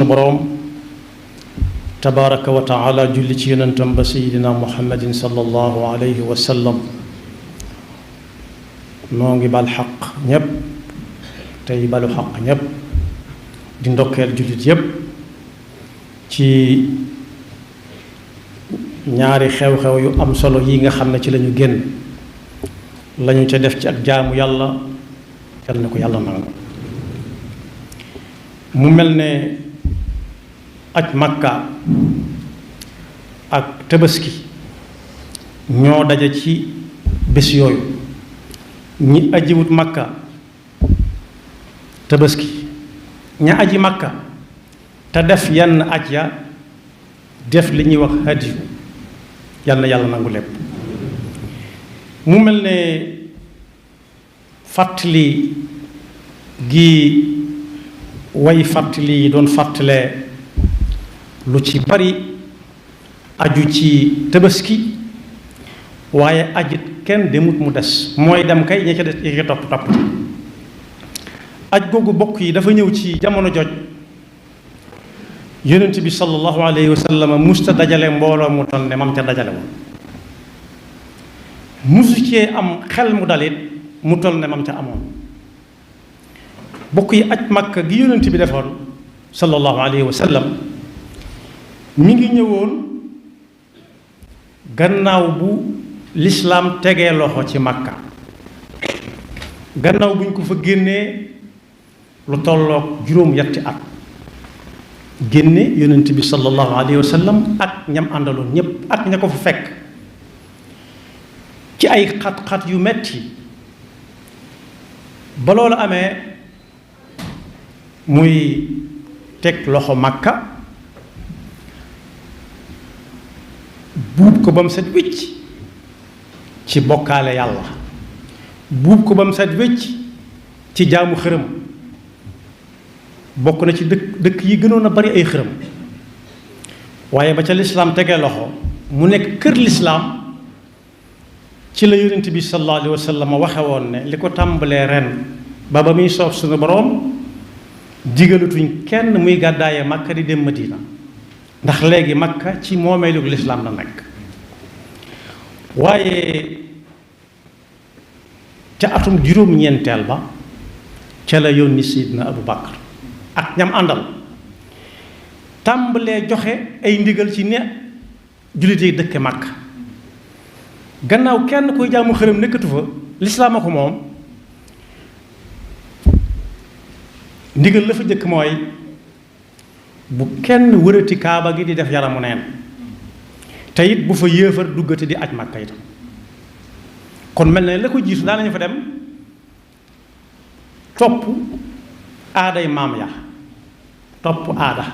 boroom tabaraka wa taala julli ci yonentam ba sayidina muhammadin sallallahu alayhi wa sallam. noo ngi bal xaq ñépp tey balu xaq ñépp di ndokkeel jullit yépp ci ñaari xew-xew yu am solo yi nga xam ne ci lañu génn lañu ca def ci ak jaamu yàlla yal na ko yàlla nangu. mu mel ne aj makka ak tabaski ñoo daje ci bés yooyu. ñi ajiwut makka tabaski ña aji makka te def yenn aj ya def li ñuy wax hadiyu yal na yàlla nangu lépp. mu mel ne fàttali gi way fàttali yi doon fàttalee lu ci bari aju ci tabaski waaye ajit kenn demut mu des mooy dem kay ña ca des ña ca topp aj googu bokk yi dafa ñëw ci jamono joj yonent bi sallallahu alayhi wa sallam musta dajale mbooloo mu toll ne mam ca dajale woon musu cee am xel mu dalit mu toll ne mam ca amoon. bokk yi aj makka gi yonent bi defoon sallallahu alayhi wa sallam mi ngi ñëwoon gannaaw bu lislaam tegee loxo ci makka gannaaw buñ ko fa génnee lu tolloog juróom-yetti at génne yonent bi sallallahu alayhi wa sallam ak ñam àndaloon ñépp ak ña ko fa fekk ci ay xat-xat yu metti ba loolu amee muy teg loxo makka buub ko ba mu set wicc ci bokkaale yàlla buub ko ba mu set wecc ci jaamu xërëm bokk na ci dëkk yi gënoon a bari ay xërëm waaye ba ca lislaam tegee loxo mu nekk kër lislaam ci la yonent bi sallallahu alayhi wa sallam waxe woon ne li ko tàmbalee ren ba muy soob suñu boroom digalatuñ kenn muy gàddaaye makka di dem madina ndax léegi makka ci moomeelu lislaam la nekk. waaye ca atum juróom-ñeenteel ba ca la yónni Seydina Abu Bakar ak ñam àndal tàmbalee joxe ay ndigal ci ne jullit yi dëkke Makka gannaaw kenn koy jaamu xërëm nekkatu fa lislaam a ko moom. ndigal la fa jëkk mooy bu kenn wërati kaaba gi di def yaramu neen te it bu fa yéefar duggati di aj Makka itam kon mel na la ko jiitu daanañu fa dem topp aaday maam ya topp aada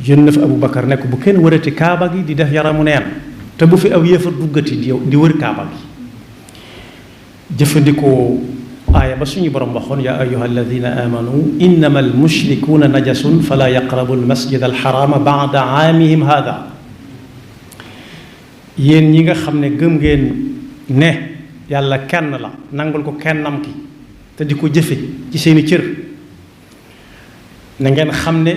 yónn na fa Abu Bakar nekk bu kenn wërati kaaba gi di def yaramu neen te bu fi aw yéefar duggati di wër kaaba gi jëfandikoo aaya ba suñu borom waxoon yaa ayyuha alladina amanu innama almushrikuuna najasun fala yaqrabu almasjid alxarama bada aamihim hada. yéen ñi nga xam ne gëm ngeen ne yàlla kenn la nangul ko kennam ki te di ko jëfe ci seeni cër na ngeen xam ne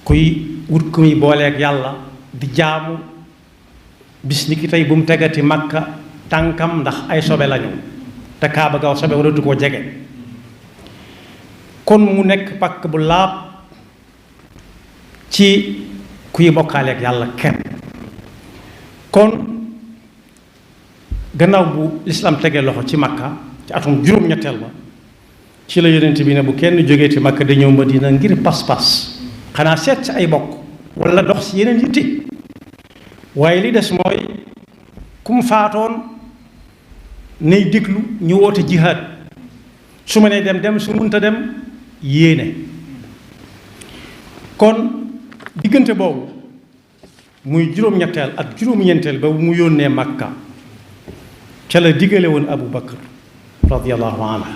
kuy wut ku muy booleeg yàlla di jaamu bis ni ki tey bu mu tegati Makka tànkam ndax ay sobe lañu te kaaba gaw sobe waratu koo jege kon mu nekk pakk bu laab ci kuy bokkaaleeg yàlla kenn. kon gannaaw bu lislaam tegee loxo ci Makka ci atum juróom-ñetteel ba ci la yonent bi ne bu kenn jógee ci Makka da ñëw Madina ngir pas-pas xanaa seet si ay bokk wala dox si yeneen yitte waaye li des mooy ku mu faatoon nay déglu ñu woote jihaad su ma nee dem su munta dem yéene. kon diggante boobu muy juróom-ñetteel ak juróom-ñeenteel ba mu yónnee Makka ca la digale woon Abu Bakar radiyallahu anhu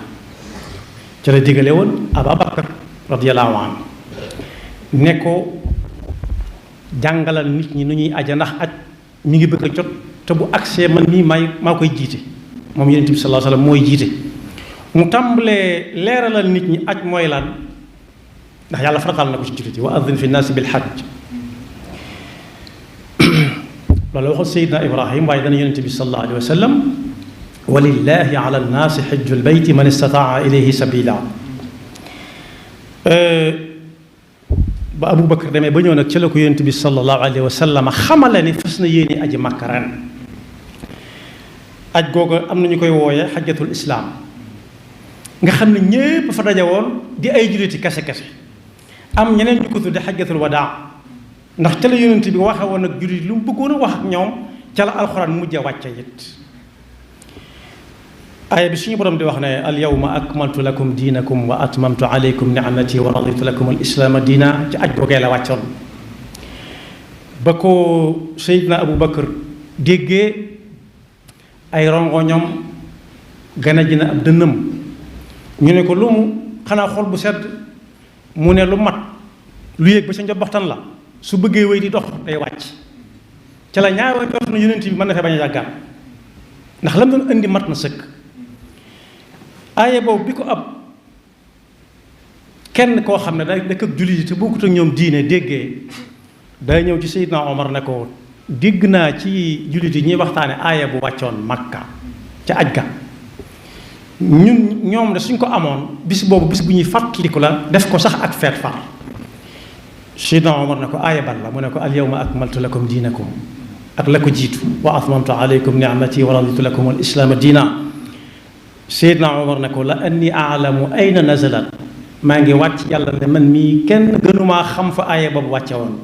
ca la digale woon Abu Bakar radiyallahu anhu ne ko jàngalal nit ñi nu ñuy aja ndax aj mi ngi bëgg a jot te bu agsee man mii maa koy jiite moom Yonent bi sallallahu alayhi wa sallam mooy jiite mu tàmbalee leeralal nit ñi aj mooy lan ndax yàlla faratal na ko ci jullit yi wa adin fi nnaasi bil hajj loolu waxul Seydina Ibrahim waaye dana yonente bi sallallahu alayhi wa sallam walillahi ala nnaasi hajjul bayti man istataa ilayhi sabila ba Abu Bakar demee ba ñëw nag ci la ko yonente bi sallallahu alayhi wa sallam xamale ni fas na yéene aji Makka ren aj googu am na ñu koy wooye xajjatul islaam nga xam ne ñépp fa daje woon di ay julliti kese am ñeneen ñu ko tudde xajjatul wadaa ndax ca la yonent bi waxe woon ak jullit lu mu bëggoon a wax ak ñoom ca la alxuraan mujj a wàcce it aaya bi suñu borom di wax ne al yawma akmaltu lakum diinakum wa atmamtu alaykum ni'mati wa raditu lakum al islaama diina ci aj googee la wàccoon ba ko Seydina Abu Bakar déggee ay rongoñom gana ji na ab dënnam ñu ne ko lu mu xanaa xol bu sedd mu ne lu mat lu yéeg ba sa njobbaxtan la su bëggee wéy di dox day wàcc ca la ñaaroo njort na yonent bi mën na fee bañ a yàggaat ndax lam doon indi mat na sëkk aaye boobu bi ko ab kenn koo xam ne day dëkk ak jullit yi te bokkut ak ñoom diine déggee day ñëw ci Seydina Omar ne ko dégg naa ci jullit yi ñuy waxtaane aaye bu wàccoon Makka ca aj ga ñoom de suñ ko amoon bis boobu bis bu ñuy fàttaliku la def ko sax ak feet far Seydina Omar ne ko aaya ban la mu ne ko al yawma akmaltu lakum diinakum ak la ko jiitu wa atmamtu alaykum ni'mati wa raditu lakum al islaama diina Seydina Omar ne ko la anni aalamu ayna nazalat maa ngi wàcc yàlla ne man mii kenn gënumaa xam fa aaya boobu wàcce woon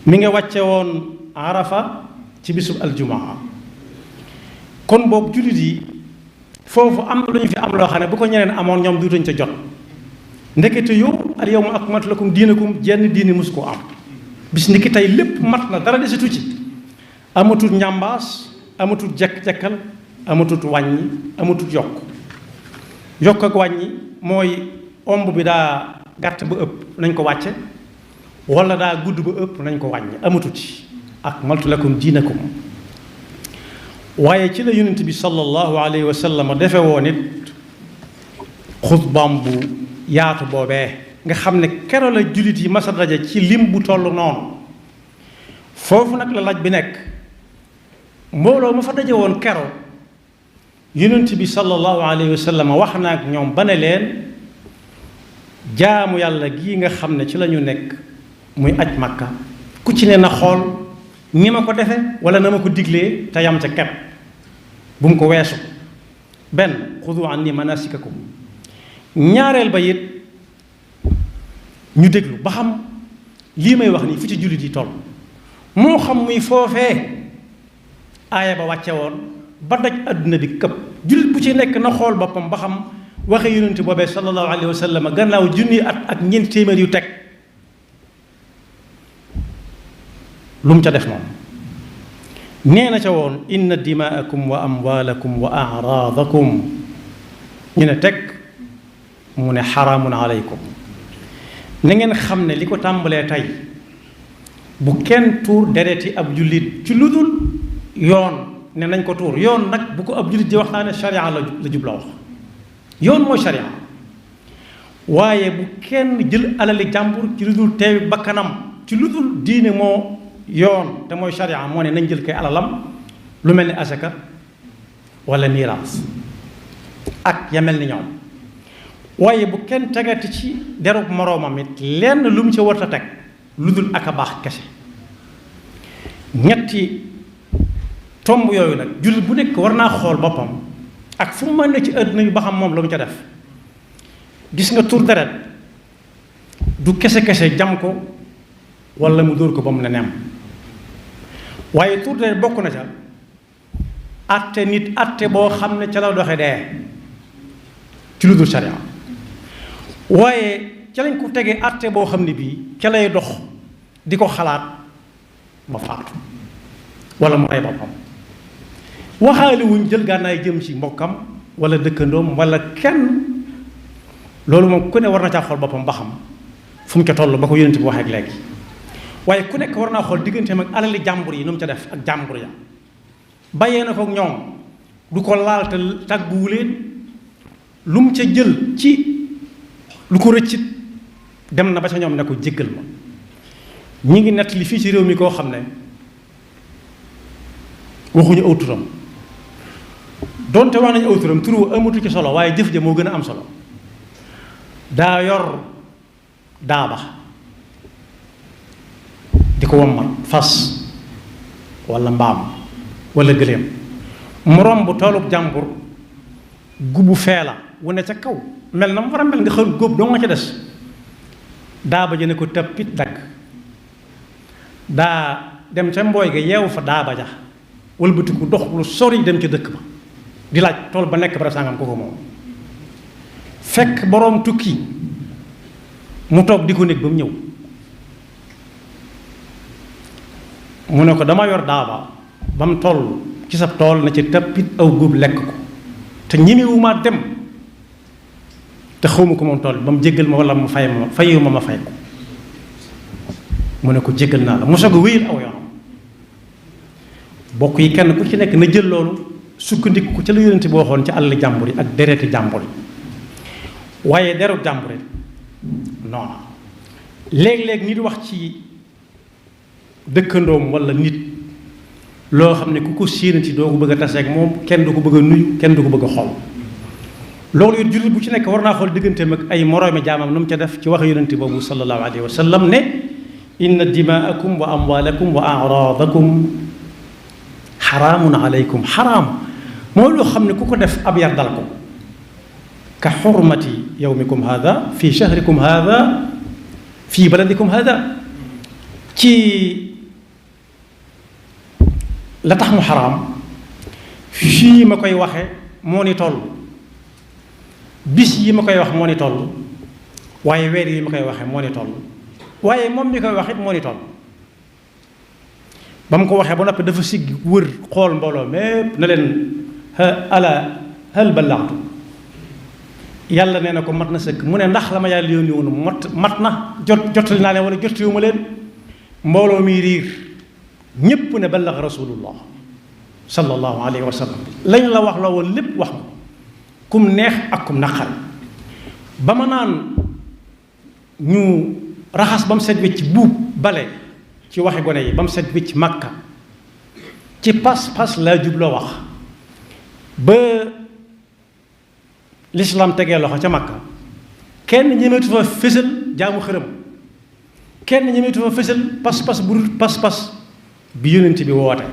mi nga wàcce woon Arafa ci bisub aljumaa kon boobu jullit yi foofu am na lu ñu fi am loo xam ne bu ko ñeneen amoon ñoom duutuñ ca jot ndekete yow al yawma akmaltu lakum diinakum jenn diini mosu koo am bis ni ki tey lépp mat na dara desitu ci amatul njàmbaas amatul jekk-jekkal amatul wàññi amatul yokk ak wàññi mooy omb bi daa gàtt ba ëpp nañ ko wàcce wala daa gudd ba ëpp nañ ko wàññi amatul ci akmaltu lakum diinakum waaye ci la yonent bi sallallahu alayhi wa sallam defe woon it xutbaam bu yaatu boobee nga xam ne kero la jullit yi masa daje ci lim bu toll noonu foofu nag la laaj bi nekk mbooloo ma fa daje woon kero yonent bi sallallahu alayhi wa sallam wax na ak ñoom ba ne leen jaamu yàlla gii nga xam ne ci la ñu nekk muy aj Makka ku ci ne na xool ni ma ko defe wala na ma ko diglee te yam ca kepp bu mu ko weesu benn xudu anni manasikakum ñaareel ba it ñu déglu ba xam lii may wax nii fu ci jullit yi toll moo xam muy foofee aaya ba wàcce woon ba daj adduna bi këpp jullit bu ci nekk na xool boppam ba xam waxe yonent boobee sallallahu alayhi wa sallam gannaaw junni at ak ñeent téeméer yu teg lu mu ca def moom nee na ca woon inna dimaakum wa amwaalakum wa araadakum ñu ne teg mu ne xaraamun aleykum na ngeen xam ne li ko tàmbalee tey bu kenn tuur dereti ab jullit ci lu dul yoon ne nañ ko tuur yoon nag bu ko ab jullit di waxtaane sharia la jubla wax yoon mooy sharia waaye bu kenn jël alali jàmbur ci lu dul teewi bakkanam ci lu dul diine moo yoon te mooy sharia moo ne nañ jël koy alalam lu mel ni asaka wala miraas ak ya mel ni ñoom waaye bu kenn tegati ci derub moroomam it lenn lu mu ci war a teg lu dul ak a baax kese ñetti tomb yooyu nag jullit bu nekk war naa xool boppam ak fu mu mën ne ci àdduna bi ba xam moom lu mu ca def gis nga tur deret du kese-kese jam ko wala mu dóor ko ba mu ne nem waaye tur deret bokk na ca atte nit atte boo xam ne ca la doxe dee ci lu dul sharia waaye ca lañ ko tegee atte boo xam ne bii ca lay dox di ko xalaat ba faatu wala mu rey boppam waxaale wuñ jël gànnaay jëm ci mbokkam wala dëkkandoom wala kenn loolu moom ku ne war na caa xool boppam ba xam fu mu ca toll ba ko yonent bi waxee ak léegi waaye ku nekk war naa xool digganteem ak alali jàmbur yi nu mu ca def ak jàmbur ya bàyyee na ko ak ñoom du ko laal te tàgguwu leen lu mu ca jël ci lu ko rëccit dem na ba ca ñoom ne ko jéggal ma. ñi ngi nettali fii ci réew mi koo xam ne waxuñu aw turam donte wax nañu aw turam turu amatu ci solo waaye jëf ja moo gën a am solo. daa yor daaba di ko wommat fas walla mbaam walla gëléem mu romb toolub jàmbur gubu feela wu ne ca kaw mel na mu war a mel nga xam góob doo nga ca des daaba ji ne ko tëppit dagg daa dem ca mbooy ga yeewu fa daaba ja wëlbatiku dox lu sori dem ca dëkk ba di laaj tool ba nekk bara sàngam ko moom fekk boroom tukki mu toog di ko nekk ba mu ñëw mu ne ko dama yor daaba ba mu toll ci sa tool na ci tappit aw góob lekk ko te ñemewuma dem te xawma ko moom tool ba mu jéggal ma walla mu fay ma fayu ma fay ko mu ne ko jéggal naa la mu soog a wéyal aw yoonam bokk yi kenn ku ci nekk na jël loolu sukkandiku ko ca la yonent bi waxoon ci àll jàmbur yi ak dereti jàmbur yi waaye deru jàmbur yi noonu léeg-léeg nit wax ci dëkkandoom walla nit loo xam ne ku ko séenati doo ko bëgg a taseeg moom kenn du ko bëgg a nuyu kenn du ko bëgg a xool loolu it jullit bu ci nekk war naa xool digganteem ak ay moroomi jaamam nu mu ca def ci wax yonent boobu sallallahu alayhi wa sallam ne inna dimaakum wa amwaalakum wa araadakum xaraamun alaykum xaraam mooy loo xam ne ku ko def ab yar dal ko ka xurmati yawmikum hada fi shahrikum hada fi baladikum hada ci la tax mu xaraam fii ma koy waxe moo ni toll bis yi ma koy wax moo ni toll waaye weer yi ma koy waxe moo ni toll waaye moom mi koy wax it moo ni toll ba mu ko waxee ba noppi dafa sigg wër xool mbooloo mépp na leen ala hal ballaxtu yàlla nee na ko mat na sëkk mu ne ndax la ma yàlla yónni woon mat na jottali naa leen wala jottaliwuma leen mbooloo mi riir ñépp ne ballax rasulullah sallallahu alayhi wa sallam lañ la wax la woon lépp wax ma kum neex ak kum naqari ba ma naan ñu raxas ba mu set wecc buub bale ci waxi gone yi ba mu set wecc Makka ci pas-pas laa jubloo wax ba lislaam tegee loxo ca Makka kenn ñemeetu fa fësal jaamu xërëm kenn ñemeetu fa fësal pas-pas bu dul pas-pas bi yonent bi woote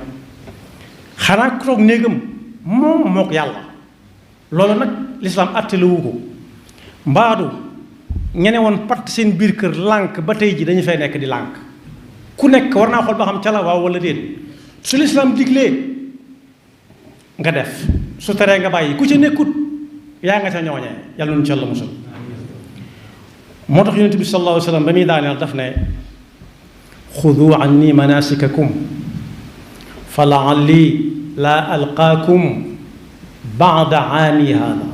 xanaa ku toog néegam moom mook yàlla loolu nag lislaam àttelewu ko mbaadu ñene woon patt seen biir kër lànk ba tey ji dañu fay nekk di lànk ku nekk war naa xool ba xam ca la waaw wala déet su lislaam diglee nga def su teree nga bàyyi ku ca nekkut yaa nga ca ñooñee yàlla nu ci yàlla musal moo tax yonent bi sallallahu alayhi wa sallam ba muy daaneel daf ne xudu anni manasikakum fa laalli laa alqaakum baada aami hada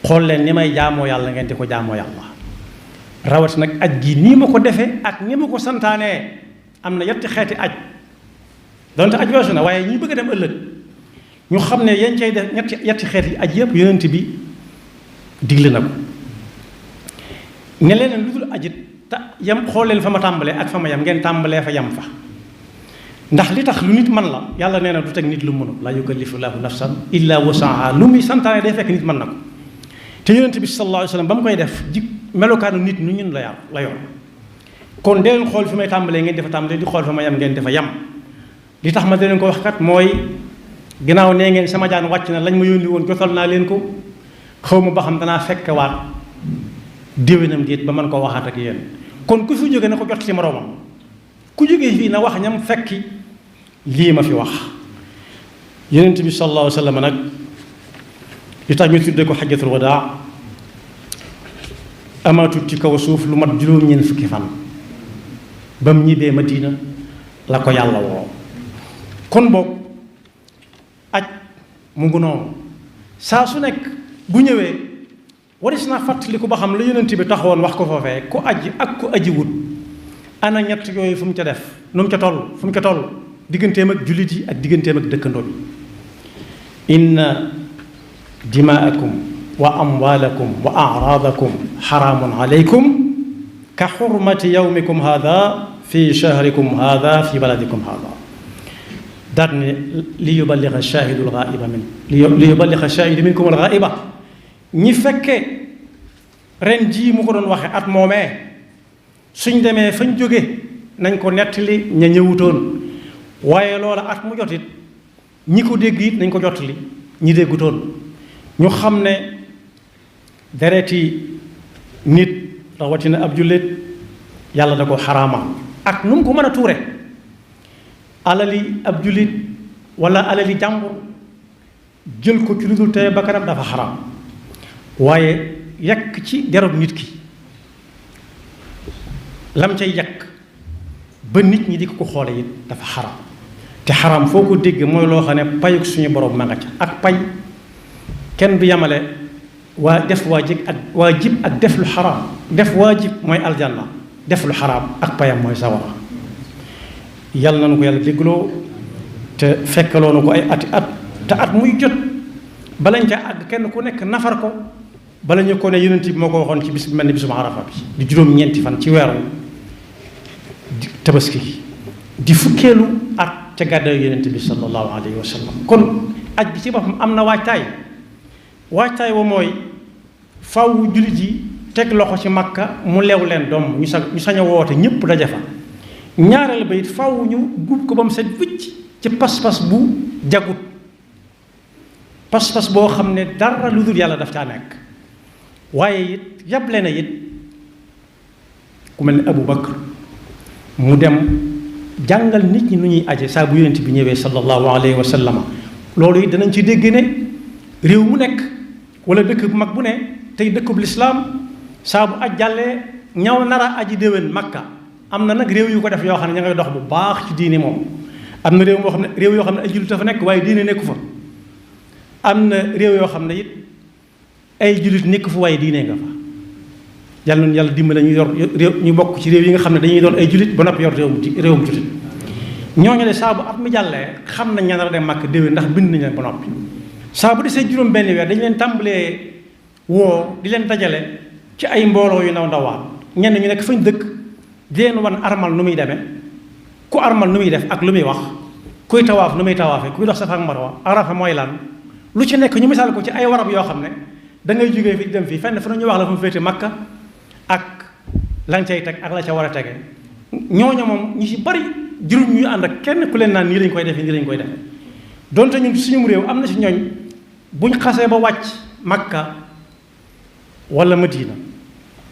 xool leen ni may jaamoo yàlla ngeen di ko jaamoo yàlla rawat nag aj gi nii ma ko defee ak ni ma ko santaanee am na yetti xeeti aj donte aj weesu na waaye ñi bëgg a dem ëllëg ñu xam ne yéen cay def yetti xeeti aj yëpp yonent bi digle na ko ne leen lu dul ajit yam xool leen fa ma tàmbalee ak fa ma yam ngeen tàmbalee fa yam fa ndax li tax lu nit man la yàlla nee na du teg nit lu mënul laa yukallifu llaahu nafsan illa wusaha lu muy santaane day fekk nit mën na ko te yonent bi sallallahu alayhi wa sallam ba mu koy def ji melokaanu nit ñu ñun la yor kon dee leen xool fi may tàmbalee ngeen defa tàmbalee di xool fa ma yam ngeen defa yam li tax ma da leen ko wax kat mooy ginnaaw nee ngeen sama jaan wàcc na lañ ma yónni woon jotal naa leen ko xaw ma ba xam danaa fekkewaat déwénam déet ba mën koo waxaat ak yéen kon ku fi jóge na ko jot ci moroomam ku jógee fii na wax ñam fekki lii ma fi wax yonent bi sallallahu alayhi wa sallam nag li tax ñu tuddee ko xajjatul wadaa amaatut ci kaw suuf lu mat juróom-ñeent fukki fan ba mu ñibbee Madina la ko yàlla woo kon boog aj mu ngi noonu saa su nekk bu ñëwee waris naa fàttaliku ba xam la yonent bi taxawoon wax ko foofee ku aji ak ku aji wut ana ñett yooyu fu mu ca def nu mu ca toll fu mu ca toll digganteem ak jullit yi ak digganteem ak dëkkandoo bi inna dimaakum wa amwaalakum wa araadakum xaraamun alaykum ka xurmati yawmikum hada fi shahrikum hada fi baladikum hada. daat ne li yuballiga shaahidu al-ghaa'iba min li yuballiga shaahidu minkum al-ghaa'iba. ñi fekke ren jii mu ko doon waxe at moomee suñ demee fañ jóge nañ ko nettali ña ñëwutoon, waaye loola at mu jotit ñi ko dégg it nañ ko jottali ñi déggutoon. ñu xam ne dereti nit rawatina ab jullit yàlla da ko xaraamal ak nu mu ko mën a tuure. alali ab jullit wala alali jàmbur jël ko ci lu dul tey ba kanam dafa xaraam, waaye yàq ci derub nit ki lam cay yàq ba nit ñi di ko xoole it dafa xaraam. te xaraam foo ko dégg mooy loo xam ne payuk suñu borom ma nga ca. ak pay kenn du yamale waa def waajib ak def lu xaraam. def waajib mooy aljanna, def lu xaraam ak payam mooy sawara. yàlla na nu ko yàlla déggloo te fekkaloo nu ko ay ati at te at muy jot balañ ca àgg kenn ku nekk nafar ko bala ñu ko ne yonent bi moo ko waxoon ci bis bi mel ni bisum arafa bi di juróom-ñeenti fan ci weeru tabaski di fukkeelu at ca gàddaayu yonent bi sallallahu alayhi wa sallam. kon aj bi ci boppam am na waajtaay wa mooy faw jullit yi teg loxo ci makka mu leew leen doom ñu sañ a woote ñëpp daje fa. ñaareel ba it faw ñu guub ko ba mu set wicc ci pas-pas bu jagut, pas-pas boo xam ne dara lu dul yàlla daf caa nekk. waaye it yable na it ku mel ni Abu Bakr mu dem jàngal nit ñi nu ñuy aje saa bu yonent bi ñëwee sallallahu alayhi wa sallam. loolu it danañ ci dégg ne réew mu nekk wala dëkk bu mag bu ne tey dëkkub lislaam saa bu aj jàllee ñaw nara aji déwén makka. am na nag réew yu ko def yoo xam ne ña ngay dox bu baax ci diine moom. am na réew yoo xam ne ay jullit dafa nekk waaye diine nekku fa. am na réew yoo xam ne it ay jullit nekku fa waaye diine nga fa. yàlla noonu yàlla dimbale ñu yor réew ñu bokk ci réew yi nga xam ne dañuy doon ay jullit ba noppi yor réewum jullit. ñooñu ne saa bu at mi jàllee xam nañ ña nar a dem màkk déwén ndax bind nañ leen ba noppi. saa bu desee juróom benn weer dañu leen tàmbalee woo di leen dajale ci ay mbooloo yu ndaw ndawaan ñenn ñu nekk fañ dëkk di leen wan armal nu muy demee ku armal nu muy def ak lu muy wax kuy tawaaf nu muy tawaafee kuy dox Safa ak Marwa Arafa mooy lan lu ci nekk ñu misaal ko ci ay warab yoo xam ne da ngay jógee fi dem fii fenn fu ñu wax la fu mu féete Makka ak lañ cay teg ak la ca war a tege. ñooñu moom ñu ci bari juróom ñuy ànd ak kenn ku leen naan nii lañ koy defee nii lañ koy defee donte ñun suñu réew am na ci ñooñ buñ xasee ba wàcc Makka wala Madina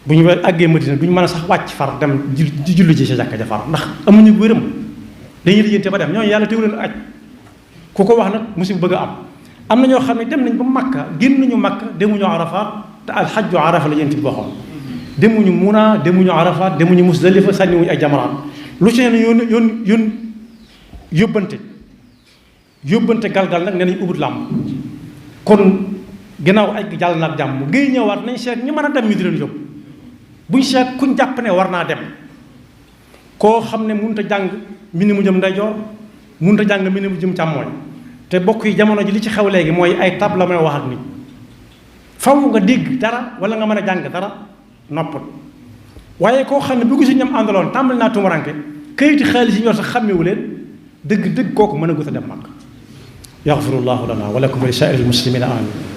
bu ñu àggee Madina duñ mën a sax wàcc far dem di julli ji sa jàkka ja far ndax amuñu wéram dañuy lijjante ba dem ñooñu yàlla teew leen aj ku ko wax nag musiba bëgg a am na ñoo xam ne dem nañ ba Makka génn nañu Makka demuñu Arafat te alxajju Arafa la yéen ti waxoon demuñu Muna demuñu Arafat demuñu Musdalifa sànniwuñu ay jamaraat lu ci ne yoon yóbbante galgal nag nee nañ ubut làmb kon ginnaaw ay jàll na ak jàmm ngay ñëwaat nañ seet ñu mën a dem ñu di leen yóbbu buñ seet kuñ jàpp ne war naa dem koo xam ne mënut a jàng mbind mu jëm ndeyjoor mënut a jàng mbind mu jëm càmmooñ te bokk yi jamono ji li ci xew léegi mooy ay tab la may wax ak nit faw nga dégg dara wala nga mën a jàng dara noppal waaye koo xam ne bu gisuñ ñam àndaloon tàmbali naa tumuranke këyiti xaalis yi ñor sax xàmmewu leen dëgg kooku mën a gut a dem mag yaxfirullahu lana wa lakum wa li saa'iril muslimina amin